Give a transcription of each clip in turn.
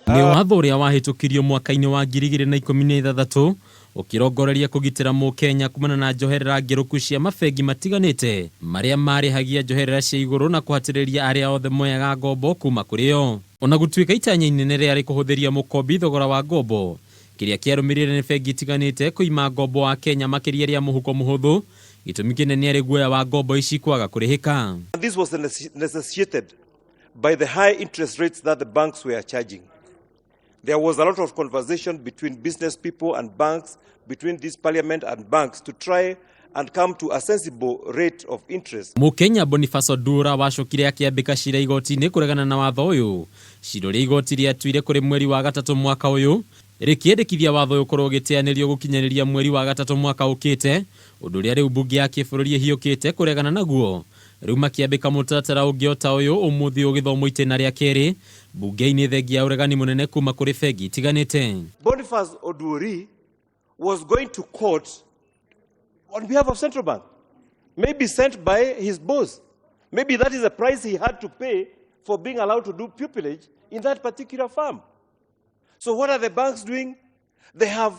Nĩ watho ũrĩa wahĩtũkirio mwaka-inĩ wa 2016 ũkĩrongoreria kũgitĩra mũkenya kumana na njoherera ngĩrũku cia mabengi matiganĩte marĩa marĩhagia njoherera cia igũrũ na kũhatĩrĩria arĩa othe moyaga ngombo kuma kũrĩ o. Ona gũtuĩka itanya inene rĩarĩ kũhũthĩria mũkombi thogora wa ngombo, kĩrĩa kĩarũmĩrĩire nĩ bengi itiganĩte kũima ngombo wa Kenya makĩria rĩa mũhuko mũhũthũ, gĩtũmi kĩnene arĩ guoya wa ngombo ici kwaga kũrĩhĩka. This was necessitated by the high interest rates that the banks were charging. There was a lot of conversation between business people and banks, between this parliament and banks, to try and come to a sensible rate of interest. Mũkenya Boniface Odura wacokire akĩambĩka cira igoti-inĩ kũregana na watho ũyũ. Cira ũrĩa igoti rĩatuire kũrĩ mweri wa gatatũ mwaka ũyũ rĩkĩendekithia watho ũyũ ũkorwo ũgĩteanĩrio gũkinyanĩria mweri wa gatatũ mwaka ũkĩte, ũndũ ũrĩa rĩu mbunge ya kĩbũrũri ĩhiũkĩte kũregana naguo. Rĩu makĩambĩka mũtaratara ũngĩ o ta ũyũ ũmũthĩ ũgĩthomwo itĩna rĩa kerĩ mbunge-inĩ thengia ya ũregani mũnene kuma kũrĩ bengi itiganĩte. Boniface Oduori was going to court on behalf of Central Bank, maybe sent by his boss. Maybe that is the price he had to pay for being allowed to do pupillage in that particular firm. So what are the banks doing? They have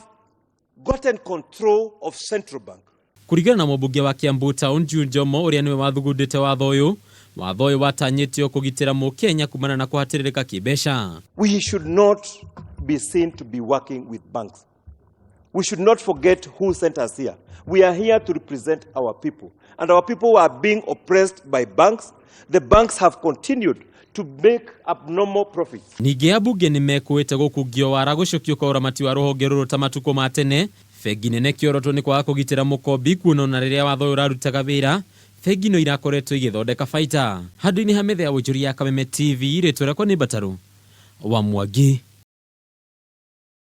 gotten control of Central Bank. Kũringana na mũmbunge wa Kiambu Town Jude Njomo ũrĩa nĩwe wathugundĩte watho ũyũ, watho ũyũ watanyĩtio kũgitĩra mũkenya kumana na kũhatĩrĩrĩka kĩmbeca. We should not be seen to be working with banks. We should not forget who sent us here. We are here to represent our people. And our people are being oppressed by banks. The banks have continued to make abnormal profits. Ningĩ ambunge nĩ mekũĩte gũkungio wara gũcokio kwa ũramati wa rũhonge rũrũ ta matukũ ma tene. Bengi nene kĩoroto nĩ kwaga kũgitĩra mũkombi kuona ona rĩrĩa watho ũyũ ũrarutaga wĩra bengi no irakoretwo igĩthondeka baita. Handũ-inĩ ha metha ya wonjoria ya Kameme TV, rĩtwa rĩakwa nĩ Mbatarũ wa Mwangi.